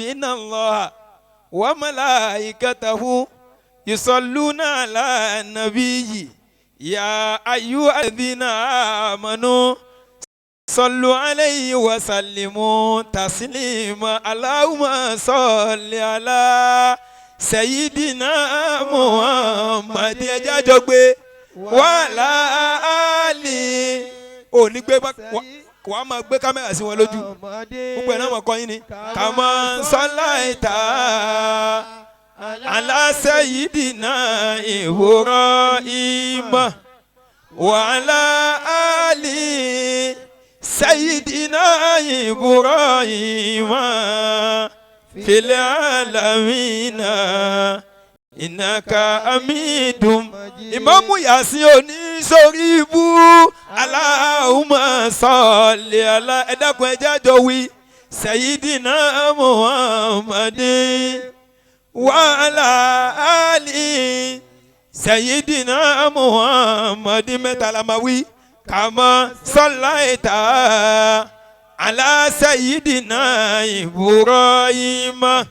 Inna Allaha wa malaikatahu yusalluna ala nabiyyi ya ayyuhalladhina amanu sallu alayhi wa sallimu taslima. Allahumma salli ala sayyidina Muhammad. Ẹ jẹ́ àjọ gbé wa ala ali. Ò ní gbé, wà á máa gbé kámẹ́rà sí wọn lójú, gbogbo ẹ̀ náà mọ̀ kọ́ yín ni. Kama sallaita ala sayyidina Ibrahima wa ala ali sayyidina Ibrahima fil alamina innaka hamidum. Ìmáàmù Yasin òní sórí ibú. Allahumma salli ala, ẹ dákun, ẹ jẹ́ àjọ wí, sayyidina Muhammadin wa ala ali sayyidina Muhammadin. Mẹ́ta la máa wí. Kama sallaita ala sayyidina Ibrahima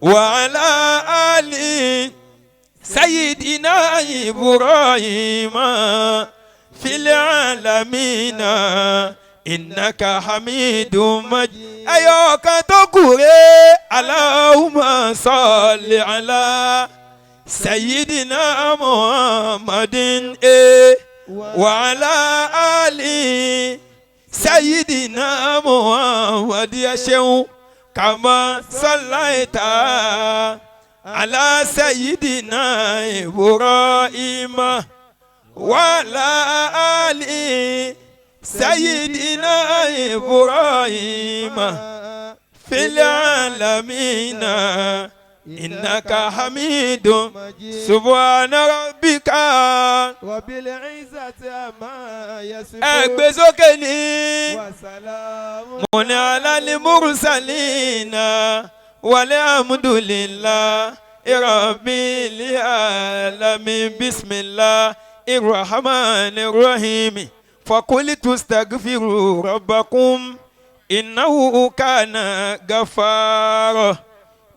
wa ala ali sayyidina Ibrahima fil alamina innaka hamidum majid. Ẹyọ kan tó kù rẹ̀, Allahumma salli ala sayyidina Muhammadin wa ala ali sayyidina Muhammad. Ẹ ṣeun. Kama sallaita ala sayyidina Ibrahima wa ala ali sayyidina Ibrahima fil alamina innaka hamidum. Subhana rabbika Rabbil izzati amma yasifun. Ẹ gbé sókè ní. Wa salamun Mun ala mursalina walhamdulillah rabbil alamin. Bismillah irrahman irrahim. Fakultu astaghfiru rabbakum innahu kana ghaffara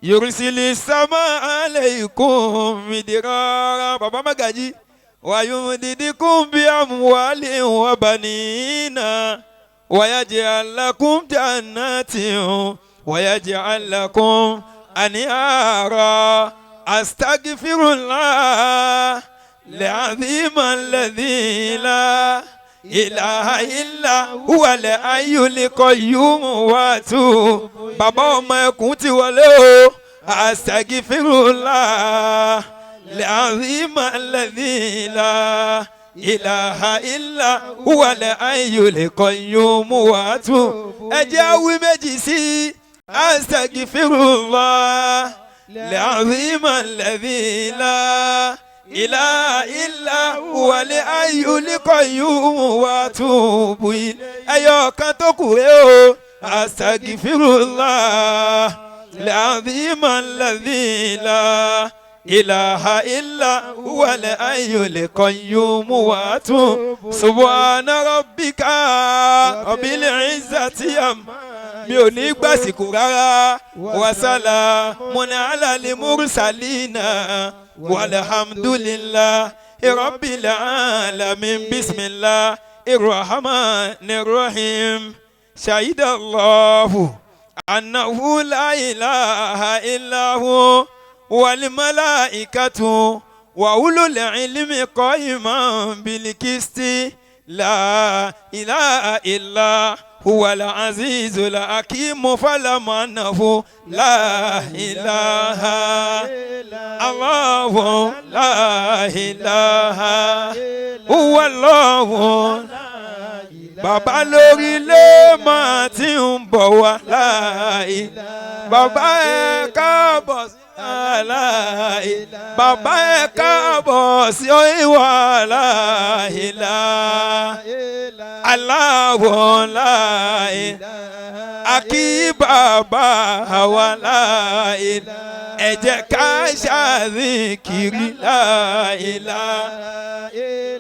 yursili sama alaykum midrara. Baba Magaji wa yumdidukum bi amwalin wa banina wa yaj'al lakum jannatin wa yaj'al lakum anhara. Astaghfirullah العظيم الذي لا إله إلا هو الحي القيوم وأتوب. Bàbá ọmọ ẹkùn ti wọlé o. Astaghfirullah العظيم الذي لا إله إلا هو الحي القيوم وأتوب. Ẹ jẹ́ wí méjì sí. Astaghfirullah العظيم الذي لا إله إلا هو الحي القيوم وأتوب إليه. Ẹyọ kan tó kù rẹ o. Astaghfirullah العظيم الذي لا إله إلا هو الحي القيوم وأتوب. سبحان ربك رب العزة عما. Mi ò ní gbàsìkò rárá. Wasalamun ala al-mursalina walhamdulillah rabbil alamin. Bismillah irrahman irrahim. Shahida Allahu annahu la ilaha illa hu wal malaikatu wa ulul ilmi qa'iman bil qisti. La ilaha illa huwa al azizul hakim. Fa'lam annahu la ilaha Allahu la ilaha huwa Allahu. Bàbá lórí lé máa ti ń bọ̀ wá láàyè. Bàbá, ẹ káàbọ̀ sí láàyè. Bàbá, ẹ káàbọ̀ sí ìwà láàyè. Aláwọ̀ láàyè akí bàbá wa láàyè. Ẹ jẹ́ ká ṣàzíkiri láàyè.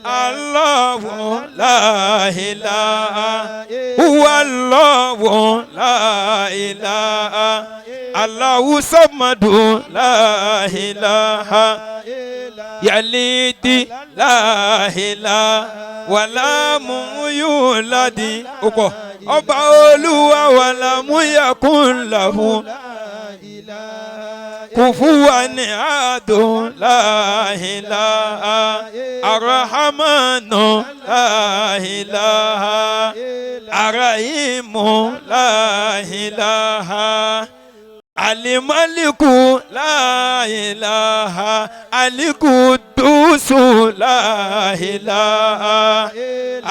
Allahu la ilaha huwa Allahu la ilaha. Allahu samadu la ilaha yalidi la ilaha wala muyuladi ọkọ ọba olúwa wala muyakun lahu kufuwan ahadun la ilaha arahamanu la ilaha arahimu la ilaha alimaliku la ilaha alikudusu la ilaha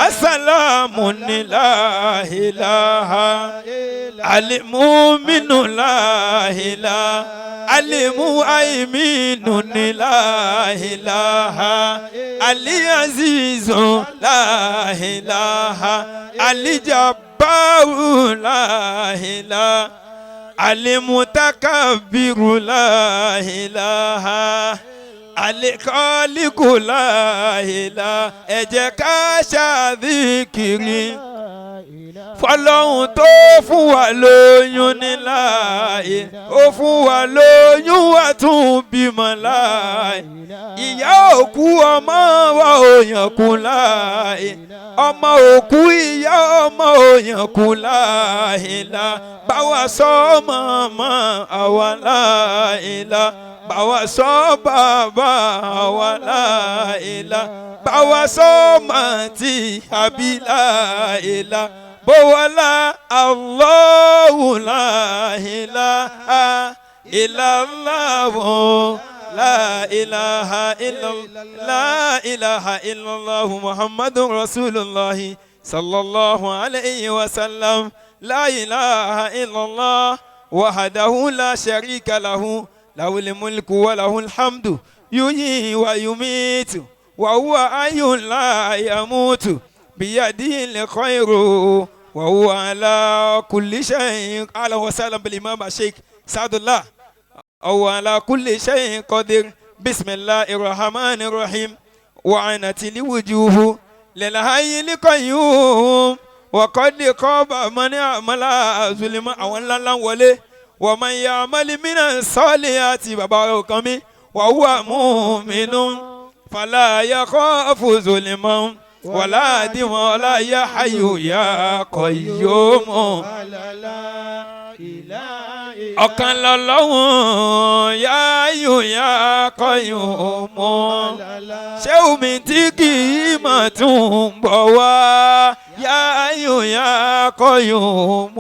asalamu la ilaha alimuminu la ilaha alimuhaiminu la ilaha aliazizu la ilaha alijabaru la ilaha alimutakabiru la ilaha alikaliku la ilaha. Ẹ jẹ́ ká ṣàdíkiri fọlọ́hun tó fún wa lóyún ní láàyè, ó fún wa lóyún wa tún bímọ láàyè, ìyá òkú ọmọ wa ò yàn kú láàyè, ọmọ òkú ìyá ọmọ ò yàn kú láàyè la báwa sọ màmá àwa láàyè la báwa sọ bàbá àwa láàyè la báwa sọ màtí àbí láàyè la bówọlá Allahu la ilaha illallahu la ilaha illallah la ilaha illallah muhammadun rasulullah sallallahu alayhi wa sallam la ilaha illallah wahdahu la sharika lahu lahul mulku wa lahul hamdu yuhyi wa yumitu wa huwa hayyun la yamutu بيده الخير وهو على كل شيء. أهلا وسهلا بالإمام الشيخ سعد الله أو على كل شيء قدير. بسم الله الرحمن الرحيم. وعنت الوجوه للحي القيوم وقد خاب من عمل ظلما. Àwọn ńlá ńlá wọlé. ومن يعمل من الصالحات bàbá ọkàn mi وهو مؤمن فلا يخاف ظلما ولا دم ولا يا حي يا قيوم. Ọ̀kan lọ́lọ́hun yá ayò yá qayyum. Ṣé omi tí kì í mọ̀ tún bọ̀ wá yá ayò yá qayyum.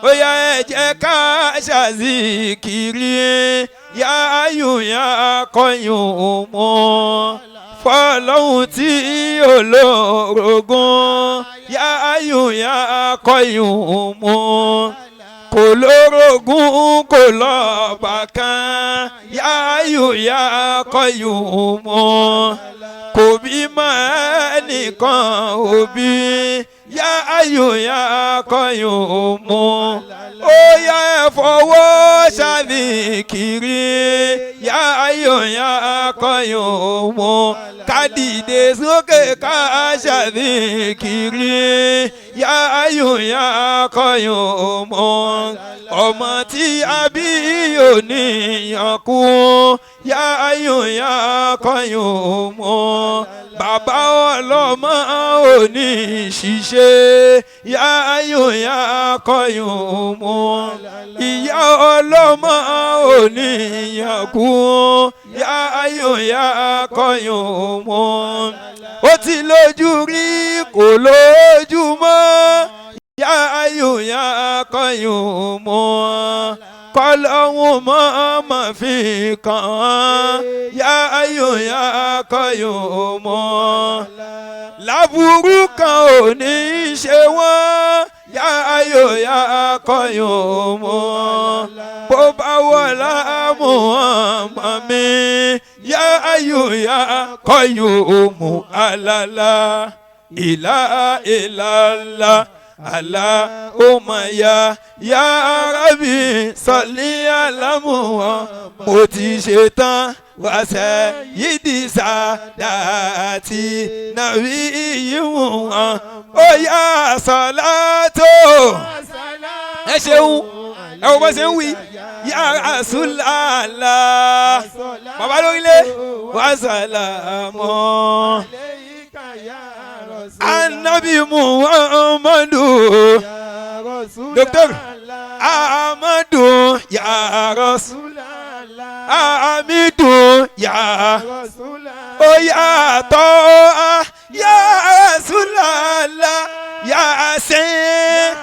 Ó yá ẹ jẹ́ ká ṣàzìkiri yá ayò yá qayyum. Fọlọ́hun tí olórogún yá ayò yá qayyum. Kò lórogún kò lọ́ba kan yá ayò yá qayyum. Kò bímọ ẹnìkan òbí yá ayò yá qayyum. Ó yá ẹ fọwọ́ ṣàdìkiri yá ayò yá qayyum. Ká dìde sókè ká ṣàdìkiri yá ayò yá qayyum. Ọmọ tí a bí ò níyàn kú yá ayò yá qayyum. Bàbá ọlọ́mọ ò ní ṣiṣẹ́ yá ayò yá qayyum. Ìyá ọlọ́mọ ò níyàn kú yá ayò yá qayyum. Ó ti lójú rí kò lójú mọ́ yá ayò yá qayyum. Kọ́lọ́hún mọ́ mọ́ fi kàn án yá ayò yá qayyum. Láburú kan ò ní í ṣe wọ́n yá ayò yá qayyum. Bó bá wọlá Muhammad mi yá ayò yá qayyum. Alala ìlà ìlàlá àlá ọmọ ya ya Rabbi sọlí alámùwọ̀n mo ti ṣe tán wàṣẹ yídì sàdáàtì nàbí yìí wọ̀n ó yá sọlá tó. Ẹ ṣeun, ẹ wo bó ṣe ń wí ya Rasulallah. Bàbá lórílẹ̀ wasalamu anabi Muhammadu Doctor Amadu ya Rasul Amidu ya oya tọ́ ya Rasulallah ya sin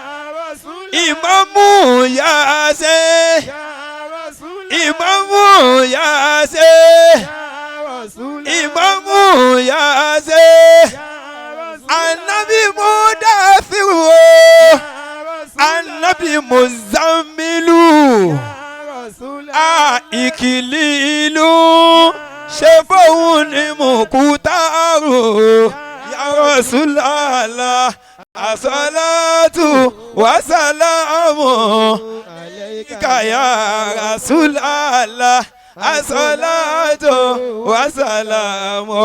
imamu ya sin imamu ya sin imamu ya sin anabi mudafiru o anabi muzamilu a ìkìlìlú ṣe fóun ní mùkútàrù ya Rasulallah asọ́látù wàsálàmù alayka ya Rasulallah asọ́látù wàsálàmù.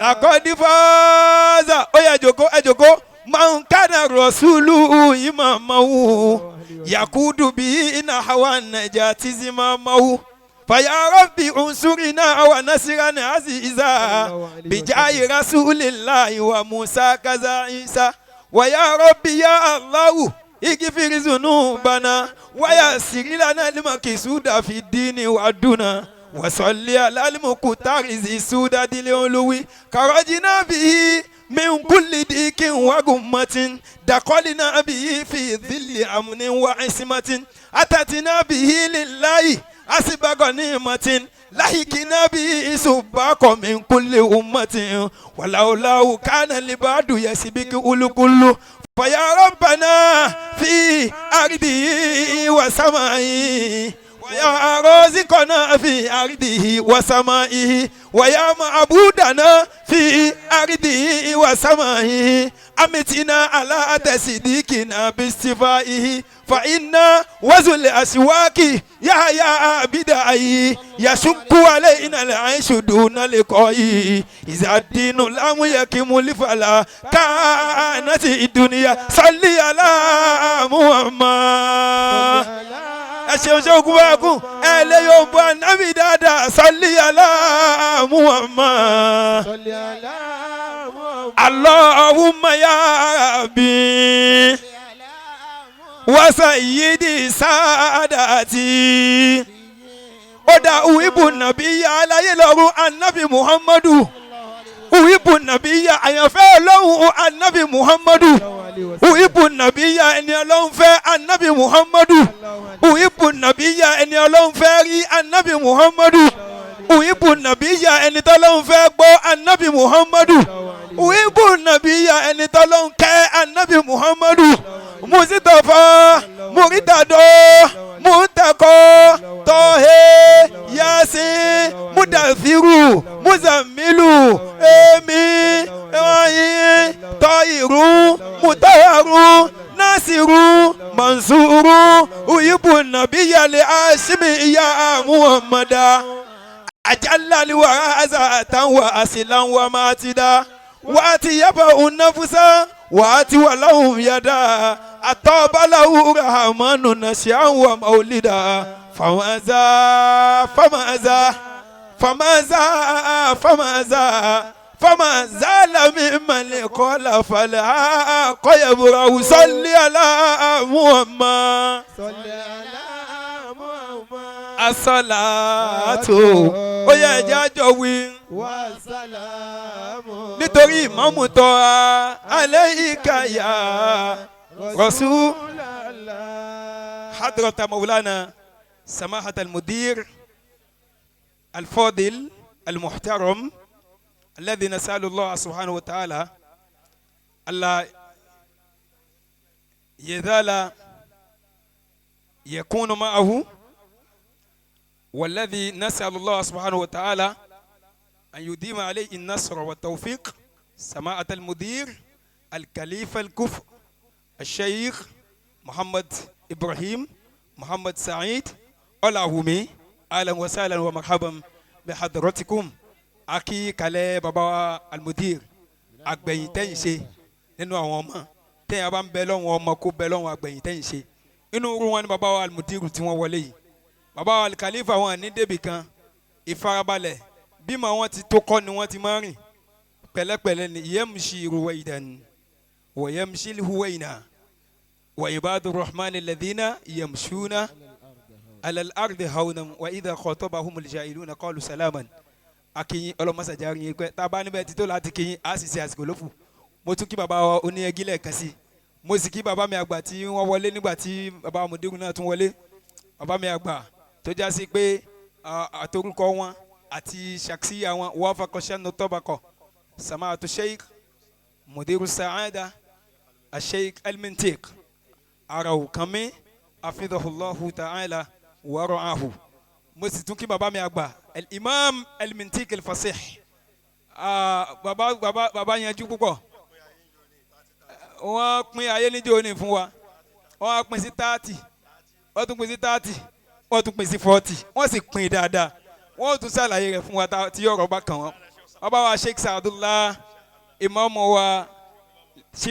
Làkọ́dí fáza ó yá jòkó ẹ jòkó man kana rasulu imamahu yakudu bi ina hawa najati zimamahu faya rabbi unsurina wa nasiran aziza bijayi rasulillahi wa musa kaza isa wa ya rabbi ya allahu igifiri zunubana wa yassir lana limakisuda fi dini wa duna وصلي على المختار ذي السودة العلوي خرجنا به من كل ضيق وغمة دخلنا به في ظل أمن وعصمة أتتنا به لله أسبغ نعمة لحقنا به سباق من كل أمة ولولاه كان العباد يسبق الكل فيا ربنا في أرضه وسمائه ويا رازقنا في أرضه وسمائه ويا معبودنا في أرضه وسمائه أمتنا على تصديقنا باستفائه فإنا وزل الأسواق يا يا بدعي يشك علينا العيش دون لقائه إذا الدين لم يكمل فلا كانت الدنيا. صلي على محمد. Ẹ ṣeun ṣe ogun bá kún ẹ lè yóò bọ anabi dáadáa. Sọlí alá Muhammad. Allahumma ya Rabbi wa sayyidi saadati. Ó dá uhibu nàbí ya aláyé lọ́run anabi Muhammadu. Uhibu nàbí ya àyànfẹ́ ọlọ́run anabi Muhammadu. Uhibu nàbí ya ẹni ọlọ́run fẹ́ anabi Muhammadu. Uhibu nàbíyà ẹni ọlọ́run fẹ́ rí anabi Muhammadu. Uhibu nàbíyà ẹni tọ́lọ́run fẹ́ gbọ́ anabi Muhammadu. Uhibu nàbíyà ẹni tọ́lọ́run kẹ́ anabi Muhammadu. Musitafa muritado mutakọ tọ́he yasin mudafiru muzamilu emi ẹ̀wọ̀nyin tọ́yìrú mutayaru nasiru mansuru uyibu nabiyali asimi ya muhammada ajalali wa azatan wa asilan wa matida waati yaba unafusa waati walahum yada atabalahu rahmanu nasian wa maulida famaza famaza famaza famaza فما زال ممن قال فلا قيبره. صلي على محمد. صلي على محمد. الصلاة ó yẹ ẹjẹ́ àjọ wí. والسلام. Nítorí ìmáàmù tọ́ a alayka ya Rasul. حضرة مولانا سماحة المدير الفاضل المحترم الذي نسأل الله سبحانه وتعالى ألا يزال يكون معه، والذي نسأل الله سبحانه وتعالى أن يديم عليه النصر والتوفيق، سماحة المدير الخليفة الكفء الشيخ محمد إبراهيم محمد سعيد أولاومي. أهلا وسهلا ومرحبا بحضرتكم. Akí kalẹ̀ baba almudir àgbẹ̀yìn tẹ́yìn ṣe nínú àwọn ọmọ. Téèyàn bá ń bẹ lọ́wọ́ ọmọ, kó bẹ lọ́wọ́ àgbẹ̀yìn tẹ́yìn ṣe. Inú irú wọn ni bàbá wa Almudiru tí wọ́n wọlé yìí. Bàbá wa Alikalifa, wọn ní débì kan ìfarabalẹ̀ bímọ wọn ti tó kọ́ ni wọ́n ti máa ń rìn pẹ̀lẹ́pẹ̀lẹ́ ni. Yamshi ruwaidan wa yamshi huwaina wa ibadu rahman alladhina yamshuna alal ardi hawnan wa idha khatabahumul jahiluna qalu salaman. Akinyin ọlọmọsàjà rin pẹ tá a bá níbẹ̀ títọ́ láti kinyin a sì ṣe àsìkò lófù. Mo tún kí bàbá wa oníyẹgí lẹ́ẹ̀kan sí. Mo sì kí bàbá mi àgbà tí wọ́n wọlé nígbà tí bàbá Mudiru náà tún wọlé, bàbá mi àgbà tó já sí pé àtorúkọ wọn àti ṣàkíyà wọn wafaqa shannu tabaqa, samaatu Sheikh Mudiru Saada Sheikh Almintiq araw kami afidahullahu ta'ala wa ra'ahu. Mo sì tún kí bàbá mi àgbà Al-Imam Almintiq Alfasih. Bàbá, bàbá, bàbá yanjú púpọ̀. Wọ́n pín ayé níjó ní fún wa. Wọ́n á pín sí 30, wọ́n tún pín sí 30, wọ́n tún pín sí 40, wọ́n sì pín dáadáa. Wọ́n tún ṣàlàyé rẹ̀ fún wa tí ọ̀rọ̀ bá kàn wọ́n. Bàbá wa Sheikh Saadullah, ìmáàmù wa.